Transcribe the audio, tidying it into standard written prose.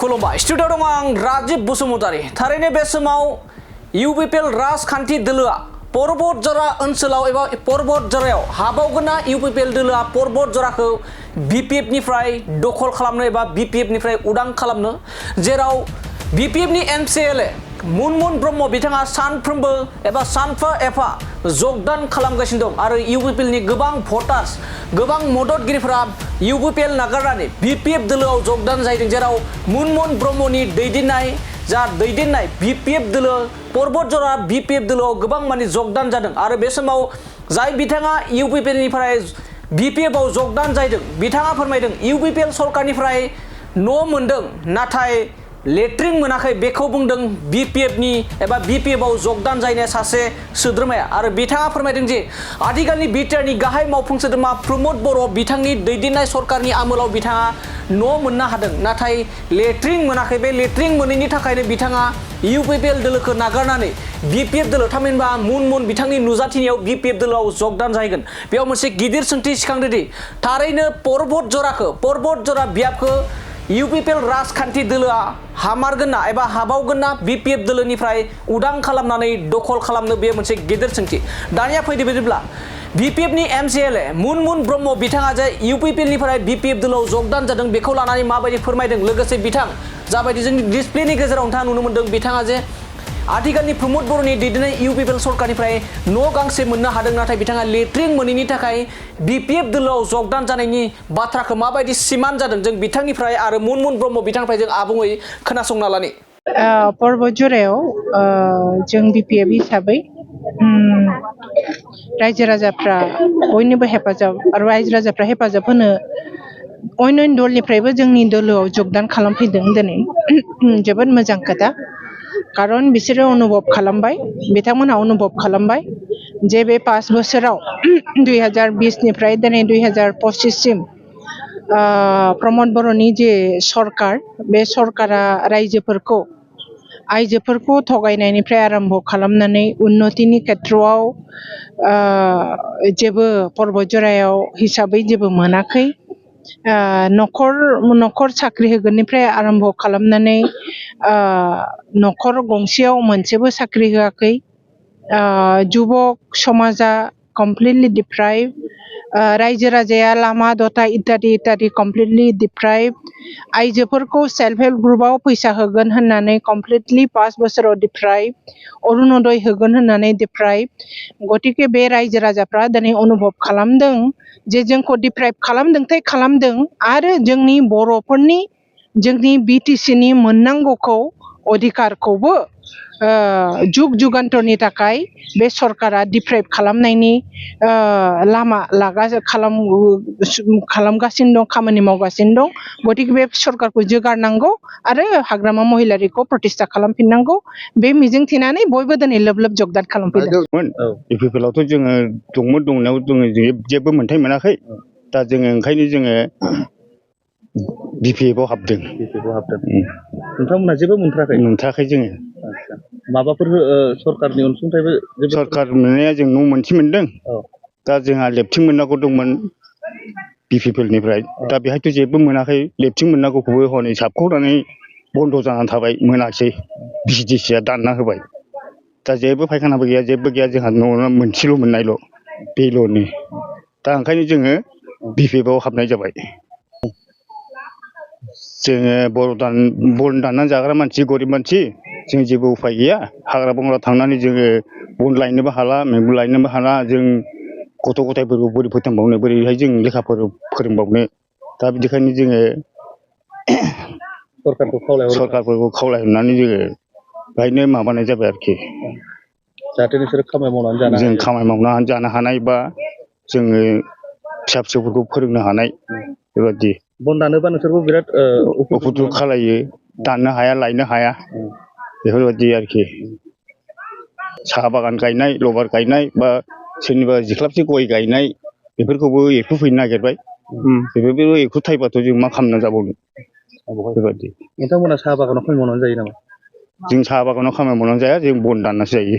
खुलुमबाय स्टुडिअ दं आं राजिब बसुमतारी थारैनो बे समाव इउपिपिएल राजखान्थि दोलोआ पर्बतजरा ओनसोलाव एबा पर्बतजरायाव हाबावगोना इउपिपिएल दोलोआ पर्बतजराखौ बिपिएफनिफ्राय दखल खालामनो एबा बिपिएफनिफ्राय उदां खालामनो जेराव बिपिएफनि एमसिएलए मुनमुन ब्रह्म बिथाङा सानफ्रोमबो एबा सानफा एफा जगदान खालामगासिनो दं आरो इउपिपिएलनि गोबां भटार्स गोबां मददगिरिफोरा इउपिपिएल नागारनानै बिपिएफ दोलोआव जगदान जाहैदों जेराव मुनमुन ब्रह्मनि दैदेननाय बिपिएफ दोलो पर्बतजरा बिपिएफ दोलोआव गोबां माने जगदान जादों आरो बे समाव जाय बिथाङा इउपिपिएलनिफ्राय बिपिएफआव जगदान जाहैदों बिथाङा फोरमायदों इउपिपिएल सरकारनिफ्राय न' मोनदों नाथाय लेट्रिन मोनाखै बेखौ बुंदों बिपिएफनि एबा बिपिएफआव जगदान जायनाय सासे सोद्रोमाया आरो बिथाङा फोरमायदों जे आथिखालनि बिटिआरनि गाहाय मावफुं सोद्रोमा प्रमद बर' बिथांनि दैदेननाय सरकारनि आमोलाव बिथाङा न' मोननो हादों नाथाय लेट्रिन मोनाखै बे लेट्रिन मोनैनि थाखायनो बिथाङा इउपिपिएल दोलोखौ नागारनानै बिपिएफ दोलो थामहिनबा मुनमुन बिथांनि नुजाथिनायाव बिपिएफ दोलोआव जगदान जाहैगोन बेयाव मोनसे गिदिर सोंथि सिखांदोंदि थारैनो पर्बतजरा बियाबखौ इउपिपिएल राजखान्थि दोलोआ हामारगोन ना एबा हाबावगोन ना बिपिएफ दोलोनिफ्राय उदां खालामनानै दखल खालामनो बे मोनसे गेदेर सोंथि दानिया फैदो बिदिब्ला बिपिएफनि एमसिएलए मुनमुन ब्रह्म बिथाङा जे इउपिपिएलनिफ्राय बिपिएफ दोलोआव जगदान जादों बेखौ लानानै माबायदि फोरमायदों लोगोसे बिथां जाबायदि जोंनि डिसप्लेनि गेजेराव नोंथाङा नुनो मोन्दों बिथाङा जे आथिखालनि प्रमद बर'नि दैदेननाय इउपिपिएल सरकारनिफ्राय न' गांसे मोननो हादों नाथाय बिथाङा लेट्रिन मोनैनि थाखाय बिपिएफ दोलोआव जगदान जानायनि बाथ्राखौ माबायदि सिमान जादों जों बिथांनिफ्राय आरो मुनमुन ब्रह्म बिथांनिफ्राय जों आबुङै खोनासंना लानि पर्बतजरायाव जों बिपिएफ हिसाबै रायजो राजाफ्रा बयनिबो हेफाजाब आरो रायजो राजाफ्रा हेफाजाब होनो अन्य दलनिफ्रायबो जोंनि दोलोआव जगदान खालामफैदों दिनै जोबोद मोजां खोथा खारन बिसोरो अनुभब खालामबाय बिथांमोनहा अनुभब खालामबाय जे बे 5 बोसोराव 2020निफ्राय दिनै 2025सिम प्रमद बर'नि जे सरकार बे सरकारा आइजोफोरखौ थगायनायनिफ्राय आरम्भ खालामनानै उन्नतिनि खेथ्रआव जेबो पर्बतजरायाव हिसाबै जेबो मोनाखै न'खर साख्रि होगोननिफ्राय आरम्भ खालामनानै न'खर गंसेयाव मोनसेबो साख्रि होआखै जुबक समाजा कमप्लिटलि डिप्राइभ रायजो राजाया लामा दथा इत्यादि कमप्लिटलि डिप्राइभ आइजोफोरखौ सेल्फ हेल्प ग्रुपआव फैसा होगोन होननानै कमप्लिटलि 5 बोसोराव डिप्राइभ अरुणोदय होगोन होननानै डिप्राइभ गतिके बे रायजो राजाफ्रा दिनै अनुभब खालामदों जे जोंखौ डिप्राइभ खालामदों आरो जोंनि बर'फोरनि जोंनि बिटिसिनि मोननांगौखौ अधिकारखौबो जुगान्तरनि थाखाय बे सरकारा डिप्राइभ खालामनायनि लामा खालामगासिनो दं खामानि मावगासिनो दं गतिके बे सरकारखौ जोगारनांगौ आरो हाग्रामा महिलारिखौ प्रतिष्ठा खालामफिननांगौ बे मिजिं थिनानै बयबो दिनै लोब जगदान खालामफैदों इउपिपिएलावथ' जोङो दंनायाव जोङो जेबो मोन्थाय मोनाखै दा जोङो ओंखायनो जोङो बिपिएफआव हाबदों नोंथांमोनहा जेबो मोनथाराखै जोङो माबाफोर सरकारनि अनसुंथाइबो सरकार मोननाया जों न' मोनसे मोनदों दा जोंहा लेफ्टिं मोननांगौ दंमोन बिपिएफनिफ्राय दा बेहायथ' जेबो मोनाखै लेफ्टिं मोननांगौखौबो हनै साबख'नानै बन्द' जानानै थाबाय मोनाखिसै बिसिडिसिआ दानना होबाय दा जेबो फायखानाबो गैया जेबो गैया जोंहा न'आ मोनसेल' मोननायल' बेल'नि दा ओंखायनो जोङो बिपिएफआव हाबनाय जाबाय जोङो बन दाननानै जाग्रा मानसि गरिब मानसि जों जेबो उफाय गैया हाग्रा बंग्रा थांनानै जोङो बन लायनोबो हाला मैगं लायनोबो हाला जों गथ' गथायफोरखौ बोरै फोथांबावनो बोरैहाय जों लेखाफोर फोरोंबावनो दा बिदिखायनो जोङो सरकारफोरखौ खावलायहरनानै जोङो बेहायनो माबानाय जाबाय आरोखि जाहाथे नोंसोरो खामानि मावनानै जानो हानाय बा जोङो फिसा फिसौफोरखौ फोरोंनो हानाय बेबायदि बन दानोबा नोंसोरबो बिराद उपद्रब खालायो दाननो हाया लायनो हाया बेफोरबायदि आरोखि साहा बागान गायनाय लबार गायनाय बा सोरनिबा जिख्लाबसे गय गायनाय बेफोरखौबो एरखुफैनो नागिरबाय बेफोरखौ एरखुथायबाथ' जों मा खालामनानै जाबावनो बेबायदि नोंथांमोना साहा बागानाव खामानि मावनानै जायो नामा जों साहा बागानाव खामानि मावनानै जाया जों बन दाननासो जायो